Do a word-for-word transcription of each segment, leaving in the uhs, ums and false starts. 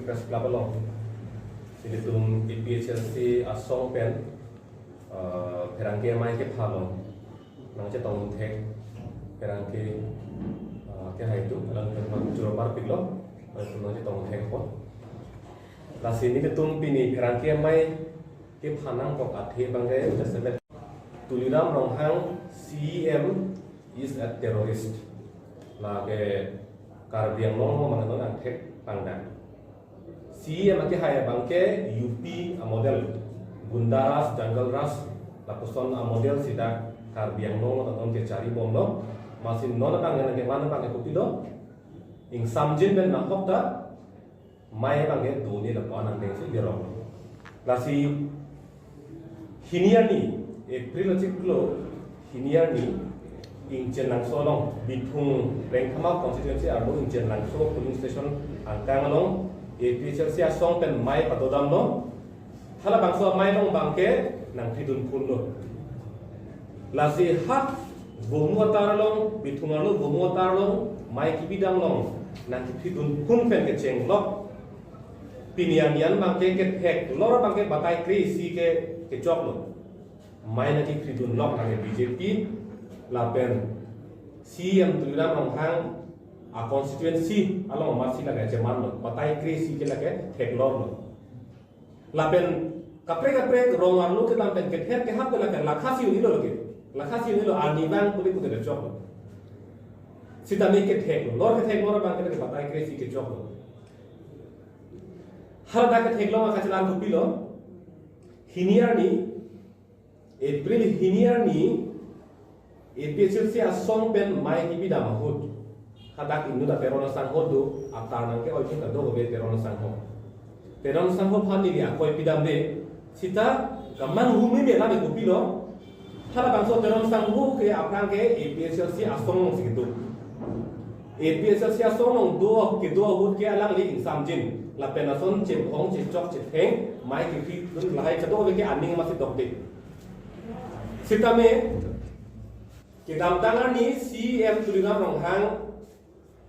Press Club along ilitum A P H L C asong pen, uh, pherangke amei kepha along nangchetong thek, pherangke, uh, kehai atum alangtum choro parpiklo, alangtum nangchetong thek po. Lasi nelitum pini pherangke amei kepha nangkok athe abangke, Tuliram Ronghang, C E M is a terrorist. Lake Karbi Anglong along abang non angthek pangdang. C E M akehai abangke U P amodel, Gunda Raj, Jungle Raj, lapuson amodel si dak Karbi Anglong along non kechari bomlo. Amatsi non abang nangkevan abangke kopilo, ingsamjin pen nahok ta amei abangke doni lapu-an angdeng si derong. Lasi hini arni, April achiklo hini arni, Ingchen Langso along, Bithung Rengthama constituency arlo Ingchen Langso polling station angkang along A P H L C asong pen amei padodamlo. Halabangso amei along abangke nangphridun phunlo. Lasi ha Vomu atar along, Bithung arlo Vomu atar along amei kebidam along nangkephridun phun pen kechenglok, pini arni an abangke ketheklor abangke batai kre-isi ke kechoklo. Amei nangkephridunlok lake B J P, lapen C E M Tuliram Ronghang a constituency along amatsi lake chemanlo, batai kre-isi ke lake theklorlo. Lapen kaprek kaprek rong arlo kedam pen kether kehap ke lake lakha si un-elo lake. Lakha si un-elo, arnivang puli pute kechoklo. Sitame ketheklor, ketheklor abangke lake batai kre-isi kechoklo. Haladak ketheklong akachelang kopilo, hini arni, April hini arni, A P H L C asong pen amei kebidam ahut, hadak inut a Teron asangho do, atar nangke-oi phun kadokave Teron asangho. Teron asangho aphan neli akoi pidamde, sita kaman humi me lame kopilo, halabangso Teron asangho ke aphrang ke A P H L C asong alongsi kedo. A P H L C asong along do, kedo ahut ke alangli ingsamjin, lapen lason chephong chechok chetheng, amei kephi dun lahai kadokave ke aning amatsi dokde. Sitame kedamtang arni C E M Tuliram Ronghang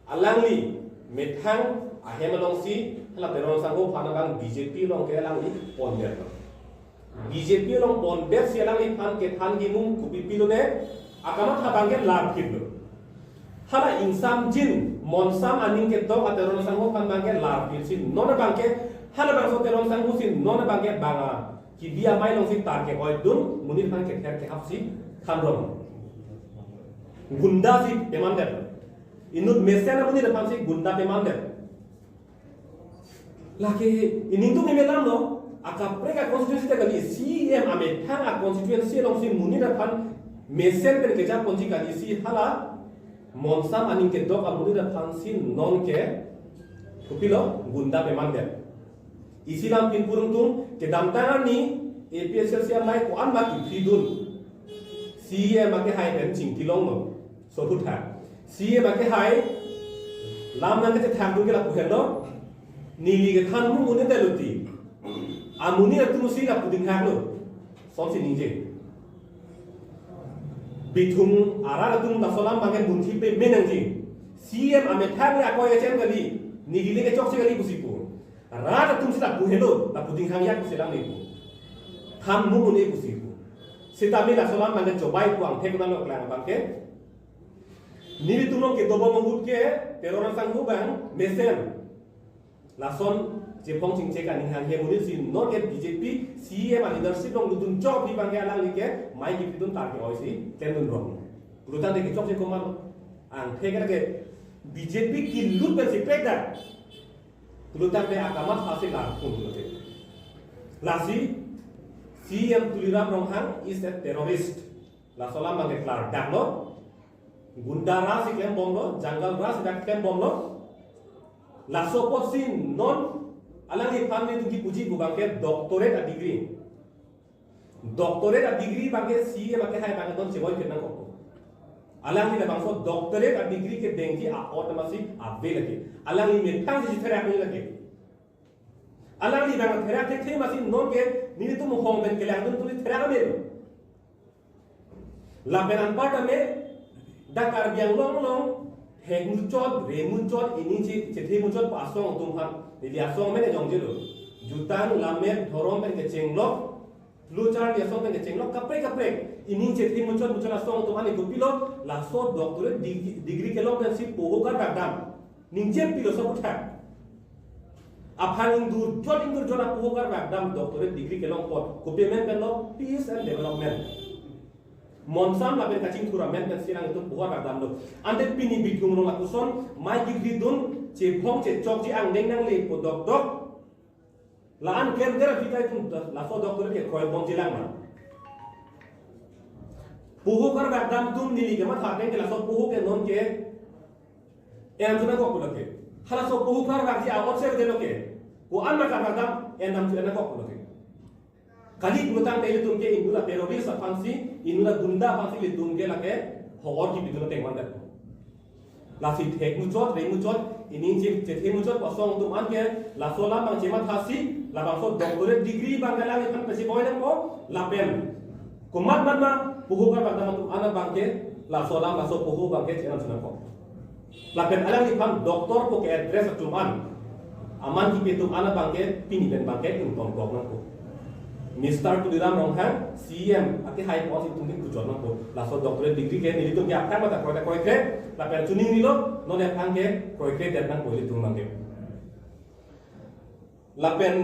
alangli methang ahem alongsi hala Teron asangho aphan abang B J P along ke alangli pondet. B J P along pondet si alangliphan kethan kemung kopi pilone, akamatha abangke larphitlo. Hala ingsamjin, monsam aning kedok a Teron asangho aphan abangke larphit si non abangke, halabangso Teron asangho si non abangke bang a kebi amei alongsi tar ke-oidun, monit aphan kether kehap si thanrong. Gunda si pemandet. Inut mesen amonit aphansi gunda pemandet. Lake ining tum imelamlo, akaprek a constituency ta kali, C E M amethang a constituency alongsi monit aphan mesen pen kejaponji kali si hala monsam aning kedok amonit aphansi nonke kopilo gunda pemandet. Isi lam pinpur ingtung, kedamtang arni A P H L C amei ko-an ma kephi dun, C E M akehai pen chingkilonglo. Sohutha. C E M akehai lam nangkachethak dun ke lapu henlo. Neli kethan mung un-e telo ti, amonit atum si lapu dinghaklo. Sonsi ningje. Bithung arat atum laso alam abangke munthi peme nangji. C E M amethang le akoi kachem kali, neli le kechoksi kali pusi pu. Rat atum si lapu helo, lapu dinghang yak pusi alanglipu. Than mung un-e pusi pu. Sitame laso alam abangke chobai pu angthek nalo klang abangke. Nelitum along kedo bom ahut ke Teron asangho abang mesen. Lason chephong chingchek aning hanghe monit si nonke B J P C E M a leadership along lutdun chokji abangke alangli ke amei kephidun tar ke-oi si klem dunrong. Pulotangte kechokche komat angthek ke B J P kelut pensi prekdak. Pulotangte akamatha si larphun pulote. Lasi C E M Tuliram Ronghang is a terrorist. Laso alam abangke klardaklo. Gunda Raj si klem bomlo, Jungle Raj si dak klem bomlo. Laso apotsi non alangliphan nelitum kipuji pu abangke doctorate a degree. Doctorate a degree abangke C E M akehai abangke don chevoi phit nangkok. Alangli labangso doctorate a degree kedengji a-ot amatsi ave lake. Alangli methang si therak nangji lake. Alangli abang therak thekthe amatsi nonke nelitum hong pen kelang dun tuli therak amelo. Lapen anparta me dak Karbi Anglong along Hek muchot, re muchot, ining che, chethe muchot pu asong atum aphan. Neli asong amen jongje lo. Jutang, lammet, dhorom pen kechenglok, lo charli asong pen kechenglok, kaprek kaprek. Ining chethe muchot muchot asong atum aphan kopilo, laso doctorate dig-, degree kelong pensi poho karbak dam. Ningje pilo soputhak. Aphan ingdurjot ingdurjot apoho karbak dam doctorate degree kelong apot. Kopi amen pen lo, peace and development. Monsam lapen kachingthur amen pensi nanglitum poho karbak dam lo. Ante pini Bithung along lapuson, mai kikridun, chebhong chechokji angdeng nanglepo dokdok. La-an klem der aphi ta itum laso doctorate ke kroibomji lang ma. Poho karbak dam atum neli kematha ateng ke laso poho ke non ke endam thu nangkok pulo ke. Halaso poho karbakji a-ot serde lo ke. Ko-an ma karbak dam endam thu nangkok pulo ke. Kali pulotangte ilitum ke inut apherori aphansi, inut agunda aphansi ilitum ke lake ho-or kipidun ateng mandet. Lasi hek muchot, re muchot, ining che, chethe muchot pu asong atum aphan ke, laso alam abang chemathasi, labangso doctorate degree abang ke alangliphan pesi boi nangpo, lapen komat mat ma, poho karbak dam atum an abang ke, laso alam, laso poho abang ke chenam chenam po. Lapen alangliphan doctor pu ke-address atum an, aman kipi atum an abang ke pini pen abang ke ingtonkok nangpo. Mister Tuliram Ronghang, C E M, akehai apotsi itum ke puchot nangpo. Laso doctorate degree ke nelitum ke aphrang mata kroikre, lapen chuning nilo, non aphrang ke kroikredet nangpo ilitum abang ke. Lapen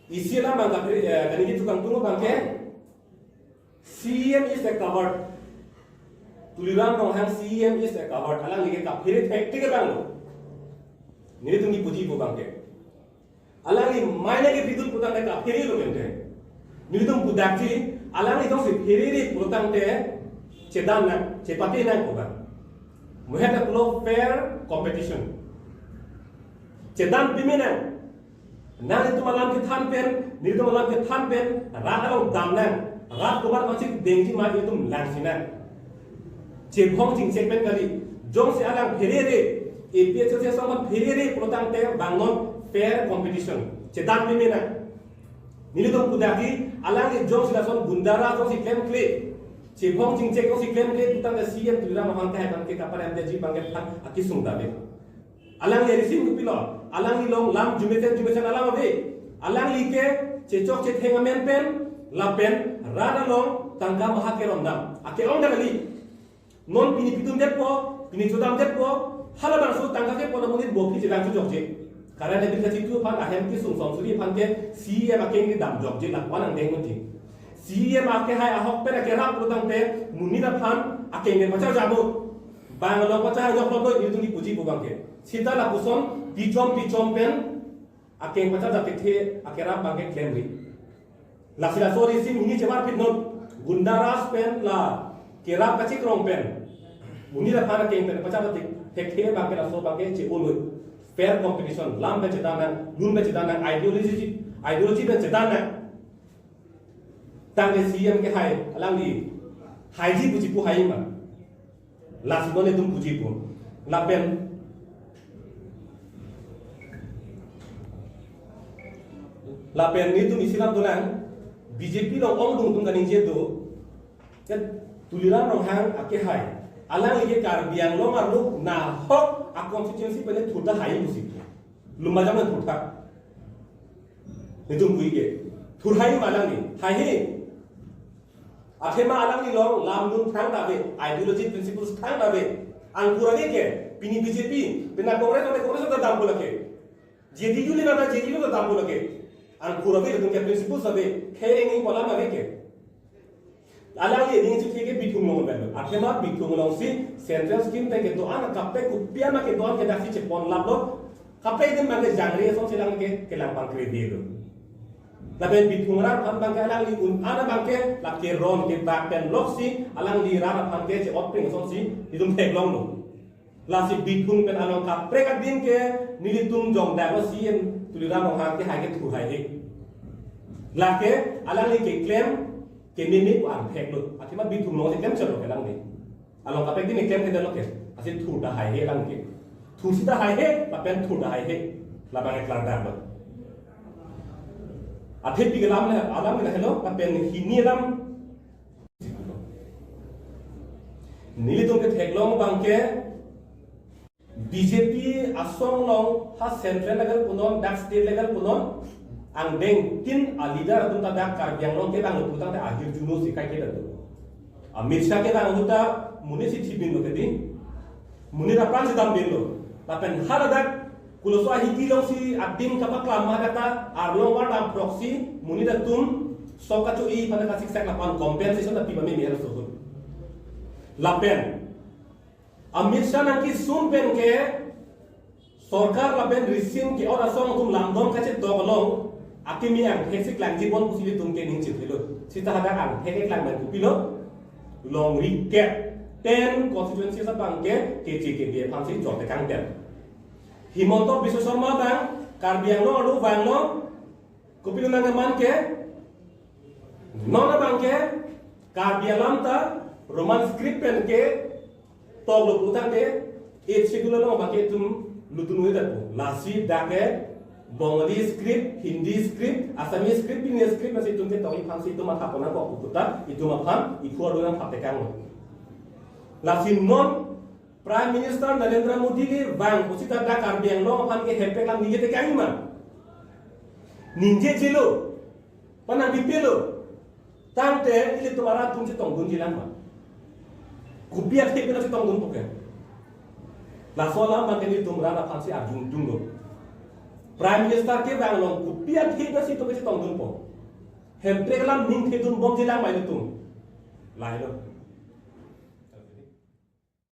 isi alam abang ke, eh, kaningje thukang tung abang ke, C E M is a coward. Tuliram Ronghang C E M is a coward. Alangli ke kaphere thektik abang lo. Nelitum kipuji pu abang ke. Alangli mai nangkepidun pulotangte kaphere lo mente. Nelitum pudakji, alangli jongsi pherere pulotangte chedan nang, chepate nang pu abang. Muhet ta pulo fair competition. Chedan peme nang. Nanglitum alam kethan pen, nelitum alam kethan pen, rat along dam nang. Rat komat komatsi dengji ma itum langsi nang. Chebhong chingchek pen kali. Jongsi alang pherere, A P H L C asong aphan pherere pulotangte bang non fair competition. Chedan peme nang. Nelitum pudakji, alangli jongsi lason gunda raj jongsi klemkle, chebhong chingchek jongsi klemkle pulotangte C E M Tuliram Ronghang akehai abang ke kaparemdetji abang ke than akesung dave. Alangli risim kopilo, alangli along lam jumesen jumesen alam ave. Alangli ke chechok chetheng amen pen, lapen rat along tangka maha kerom dam ake-ong dak kali. Non pini pidundetpo, pini chodamdetpo, halabangso tangka kepo amonit bo aphi chelang chojokje. Current bill kachitu aphan ahem kesung sonsuri aphan ke C E M akengri damjokje, lapu-an angdeng mati. C E M akehai ahok pen akerap pulotangte monit aphan akengri pacharjap mo. Bang along pacharjap lo do, itum kipuji pu abang ke. Seta lapuson pichom pichom pen akeng pacharjap kethe akerap abang ke klemri. Lasi laso risim hini chemarpit non, gunda raj pen la kerap kachikrong pen monit aphan akeng pen pacharjap thekthe abang ke laso abang ke che-o noi. Fair competition, lam pen chedan nang, lun pen chedan nang, ideology, ideology pen chedan nang. Tangte C E M akehai, alangli haiji pu chipu hai ma. Lasi non itum puji pu. Lapen, lapen nelitum isi alam dolang, B J P along ongdung atum kaningje do, ke Tuliram Ronghang akehai. Alangli ke Karbi Anglong arlo nahok a-constituency pen thurta hai pusi. Lumba jam thurta. Nelitum puji ke. Thur hai ma alangli. Haihe. Athema alangli along lam lun thangta ave, ideology principles thangta ave. Angkur ave ke, pini B J P, pini Congress ave, Congress ta dampo lake. J D U le nana J D U ta dampo lake. Angkur ave, latum ke principles ave, khereng ni polam ave ke. Alangli ning chikhe ke Bithung along pen. Athema Bithung alongsi central scheme pen kedo-an kaprek kopi-an kedo-an ke daksi chepon laplo. Kaprek adim abang ke jangre asonsi alang ke kelang pangkre dilo. Lapen Bithung rat aphan abang ke alangli un-an abang ke lake ron kebak pen loksi alangli rat aphan ke che-otpring asonsi itum theklong lo. Lasi Bithung pen along kaprek adim ke nelitum jongdaklo C E M Tuliram Ronghang akehai ke thur haihe. Lake alangli keklem kememe pu an theklo. Athema Bithung alongsi klem chalo ke alangli. Along kaprek adim keklem kedetlo ke. Lasi thurta haihe alang ke. Thur seta haihe, lapen thurta haihe. Labang ke klardaklo. Athe pik alam le, alam le helo, lapen hini alam. Nelitum ketheklong abang ke, B J P asong along ha central level punon, dak state level punon, angdeng tin a leader atum ta dak Karbi Anglong kevang lo putangte ahirjuno si kaiketa do. Amit Shah kevang ahut ta monit si thibin lo kedi. Monit apran si dambin lo. Lapen haladak koloso ahiti along si adim kapaklam ma hadak ta arlong war dam proxy monit atum sok kacho-i aphan kasiksak lapen compensation ta pi pame mera sohut. Lapen Amit Shah nangkesung pen ke sorkar lapen risim ke-ot asong atum lamdon kachetok along akimi angthek si klangji bon pusi ilitum ke ning chithelo. Sita hadak angthek keklang pen kopilo, longri kep ten constituency abang ke K C K B aphan si chot tekang pen. Himanta Biswa Sarma abang Karbi Anglong arlo vanglo, kopilo nangkeman ke, non abang ke Karbi alam ta Roman script pen ketok lo putangte Eighth Schedule along abang ke itum lutun uidat po. Lasi dak ke Bengali script, Hindi script, Assamese script, English script, lasi itum ketok aphan si itum matha pon nangkok pu puta itum aphan iphu arlo nangthap tekang lo. Lasi non Prime Minister Narendra Modi le vang pusita dak Karbi Anglong aphan ke hempek lam ningje tekang ma? Ningjejelo. Panang bipelo. Tangte ilitum arat atum chetongdunji lang ma? Kopi athe pen chetongdunpo ke? Laso alam abang ke ilitum rat aphan si arjudun lo. Prime Minister kevang along kopi athe pen si itum chetongdunpo? Hempek lam ningthedun bomji lang ma ilitum? Lahelo.